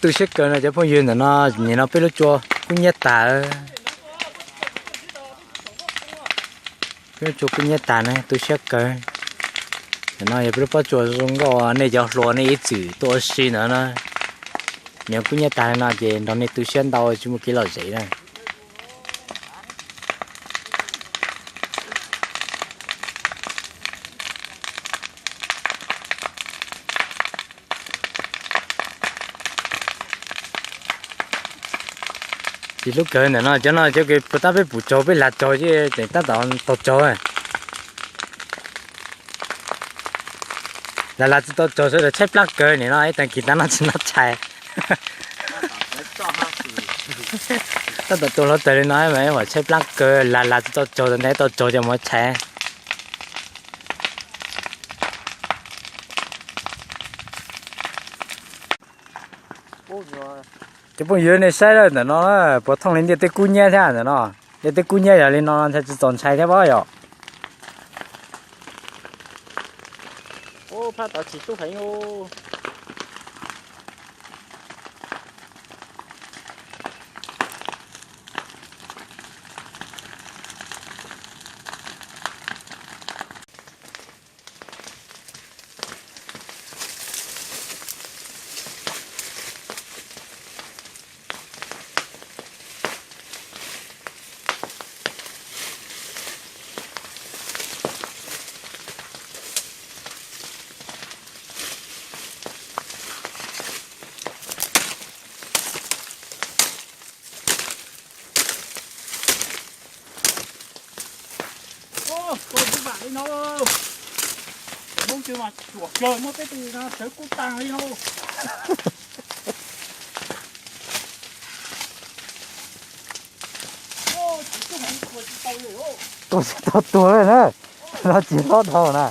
Tu siab kawg no cov phooj ywg, ntawm no nim no peb lub tsua kub nyiab tag. Peb lub tsua kub nyiab tag na, tu siab kawg. Ntawm no yog peb lub pob tsuas zoo nkauj, nej cov hluas nej ib txwm tuaj ua si ntawd na. Nim no kub nyiab tag li no ces nrog nej tu siab ntau tsis muaj kev lom zem na. Tsis hlub kawg ntawm no, cov no cov puas tab peb pum tsaug peb lag tsaug ces tab tom tau tsaug. Lag lag tsis tau tsaug sawv daws tshaib plab kawg nim no ib tag kis tab no tsis noj tshais. Tab tom tua hluav taws li no mas ua tshaib plab kawg, lag lag tsis tau tsaug, ntawd tau tsaug ces mus tshais. Cov phooj ywg nej saib lawm ntawm no puas thooj li ntiaj teb kub nyiab thiab ntawm no. Ntiaj teb kub nyiab yog li no ntshai tsis txaus ntshai thiab pob yom. Tua tus vam li no, Hmoob twg mas ruam kawg muab peb tus no sawv kub tag li no. Tua tsis tau tuag li na, no tsis hlob dhau na.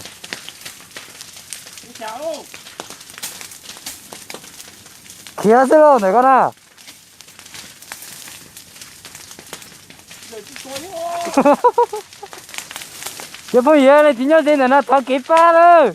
Khiav xwb lauj ntawm koj na. Cov phooj ywg nej tsis nyob ze ntawm no thov kev pab lawm.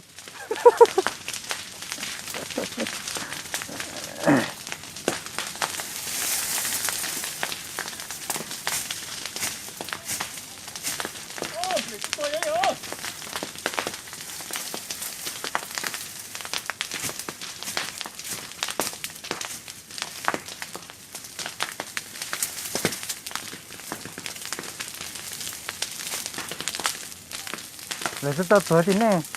Lawv twb tau tuag tim nej.